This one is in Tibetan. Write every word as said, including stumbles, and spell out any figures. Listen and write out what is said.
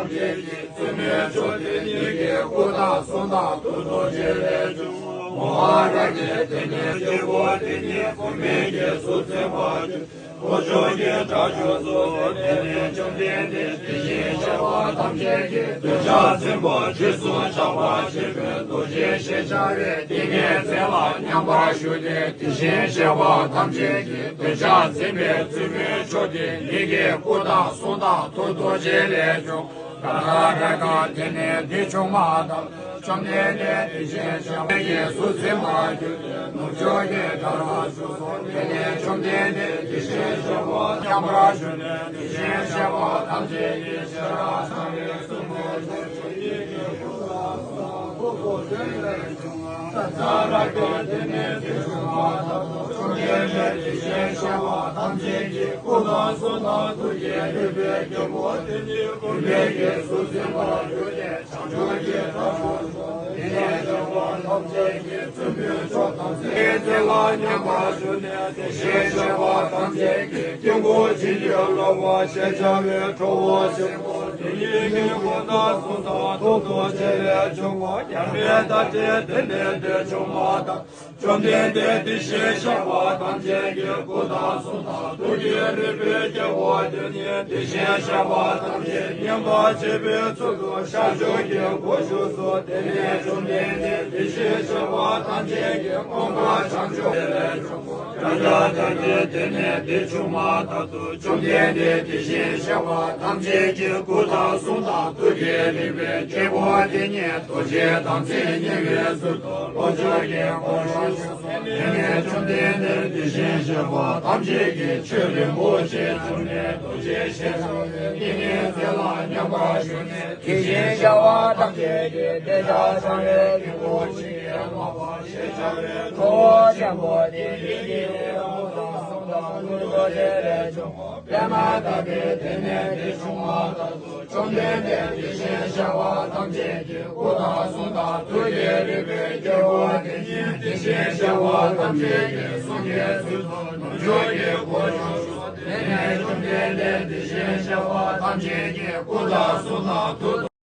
བརྩོན་མེད་མཆོག་དེ་ཉིད་ཀྱི་སྐུ་དང་གསུང་དང་ཐུགས་རྡོ་རྗེ་ལས་བྱུང་། མོའུ་འགལ་གྱི་དེ་ནས་དཀྱིལ་འཁོར་དེ་ཉིད་བུད་མེད་ཀྱི་གཟུགས་འཛིན་པར་གྱུར། ལྷོ་ཕྱོགས་ཀྱི་དགྲ་བཅོམ་སོགས་དེ་ནས་བཅོམ་ལྡན་འདས་དེ་བཞིན་གཤེགས་པ་ཐམས་ཅད་ཀྱིས་གདུལ་བྱ་འཛིན་པ་དྲི་བསུང་ཞགས་པ་ཞེས་པའི་རྡོ་རྗེ་ཞེས་བྱ་བའི་ཏིང་ངེ་འཛིན་ལ་མཉམ་པར་ཞུགས་ཏེ། དེ་བཞིན་གཤེགས་པ་ཐམས་ཅད་ཀྱིས་གདུལ་བྱ་འཛིན་པའི་བརྩོན་མེད་མཆོག་དེ་ཉིད་ཀྱི་སྐུ་དང་གསུང་དང་ཐུགས་རྡོ་རྗེ་ལས་བྱུང་། ག་ར་ར་ག་དེ་ནས་དེ་བྱུང་མ་ཐག་བཅོམ་ལྡན་འདས་དེ་བཞིན་གཤེགས་པ་ཡི་གཟུགས་འཛིན་པར་གྱུར་ཏེ། ནུབ་ཕྱོགས་ཀྱི་དགྲ་ལ་ཞུགས་སོ། དེ་ནས་བཅོམ་ལྡན་འདས་དེ་བཞིན་གཤེགས་པ་མཉམ་པར་ཞུགས་ནས། དེ་བཞིན་གཤེགས་པ་ཐམས་ཅད་ཀྱིས་ཤེས་རབ་འཆང་བའི་གསུང་གོ་ཆོད་ཅིང་། ཡི་གེ་ཀུན་ལ་སོགས་པ་ཐུགས་རྗེ་ལས་བྱུང་བ། ས་ཙ་ར་ག་དེ་ནས་དེ་བྱུང་མ་ཐག་ཏུ་བཅོམ་ལྡན་འདས་དེ་བཞིན་གཤེགས་པ་ཐམས་ཅད་ཀྱི་སྐུ་དང་གསུང་དང་ཐུགས་ཀྱི་རིག་པའི་རྒྱལ་པོ་དེ་ཉིད་བུད་མེད་ཀྱི་གཟུགས་འཛིན་པར་གྱུར་ཏེ། བྱང་ཆུབ་ཀྱི་ཐབས་སུ་སོང་། དེ་ནས་སྐྱོབ་པ་ཐམས་ཅད་ཀྱི་བརྩོན་འགྲུས་མཆོག་དང་མཚན་ཉིད་ལ་མཉམ་པར་ཞུགས་ནས། དེ་བཞིན་གཤེགས་པ་ཐམས་ཅད་ཀྱི་དཀྱིལ་འཁོར་བྱིན་གྱིས་རློབ་པ་ཞེས་བྱ་བའི་ཁྲོ་བོ་ཆེན་པོ་དེ་ཉིད་ཀྱི་སྐུ་དང་གསུང་དང་ཐུགས་རྡོ་རྗེ་ལས་བྱུང་ངོ་། མཉམ་མེད་ཐབས་ཀྱིས་དེ་ནས་དེ་བྱུང་མ་ཐག་བཅོམ་ལྡན་འདས་དེ་བཞིན་གཤེགས་པ་ཐམས་ཅད་ཀྱི་སྐུ་དང་གསུང་དང་ཐུགས་ཀྱི་རིག་པའི་རྒྱལ་པོ་དེ་ཉིད་དེ་བཞིན་གཤེགས་པ་ཐམས་ཅད་མཉན་པར་བྱེད་པའི་ཚུལ་དུ་ཤར་ཕྱོགས་ཀྱི་སྒོར་ཞུགས་སོ། དེ་ནས་བཅོམ་ལྡན་འདས་དེ་བཞིན་གཤེགས་པ་ཐམས་ཅད་ཀྱི་དགོངས་པ་བྱང་ཆུབ་ལས་བྱུང་། བྱང་ཆུབ་ཐབས་ཀྱིས་དེ་ནས་དེ་བྱུང་མ་ཐག་ཏུ་བཅོམ་ལྡན་འདས་དེ་བཞིན་གཤེགས་པ་ཐམས་ཅད་ཀྱི་སྐུ་དང་གསུང་དང་ཐུགས་ཀྱི་རིག་པའི་རྒྱལ་པོ་དེ་ཉིད་རྡོ་རྗེ་དམ་ཚིག་ཉེ་བའི་ཚུལ་དུ་ལྷོ་ཕྱོགས་ཀྱི་སྒོར་ཞུགས་སོ། དེ་ནས་བཅོམ་ལྡན་འདས་དེ་བཞིན་གཤེགས་པ་ཐམས་ཅད་ཀྱིས་ཆོས་རིན་པོ་ཆེ་བྱུང་ནས་རྡོ་རྗེ་ཞེས་བྱ་བའི་ཏིང་ངེ་འཛིན་ལ་མཉམ་པར་ཞུགས་ནས། དེ་བཞིན་གཤེགས་པ་ཐམས་ཅད་ཀྱི་དེ་ལྟར་བྱ་བའི་དཀྱིལ་འཁོར་བྱིན་གྱིས་རློབ་པ་ཞེས་བྱ་བའི་ཁྲོ་བོ་ཆེན་པོ་དེ་ཉིད་ཀྱི་སྐུ་དང་གསུང་དང་ཐུགས་རྡོ་རྗེ་ལས་བྱུང་ངོ་། པདྨ་ཏཱ་ལའི་དེ་ནས་དེ་བྱུང་མ་ཐག་ཏུ་བཅོམ་ལྡན་འདས་དེ་བཞིན་གཤེགས་པ་ཐམས་ཅད་ཀྱི་སྐུ་དང་གསུང་དང་ཐུགས་ཀྱི་རིག་པའི་རྒྱལ་པོ་དེ་ཉིད་དེ་བཞིན་གཤེགས་པ་ཐམས་ཅད་ཀྱི་གསུང་གི་ཚུལ་དུ་ནུབ་ཕྱོགས་ཀྱི་སྒོར་ཞུགས་སོ། དེ་ནས་བཅོམ་ལྡན་འདས་དེ་བཞིན་གཤེགས་པ་ཐམས་ཅད་ཀྱི་སྐུ་དང་གསུང་དང་ཐུགས་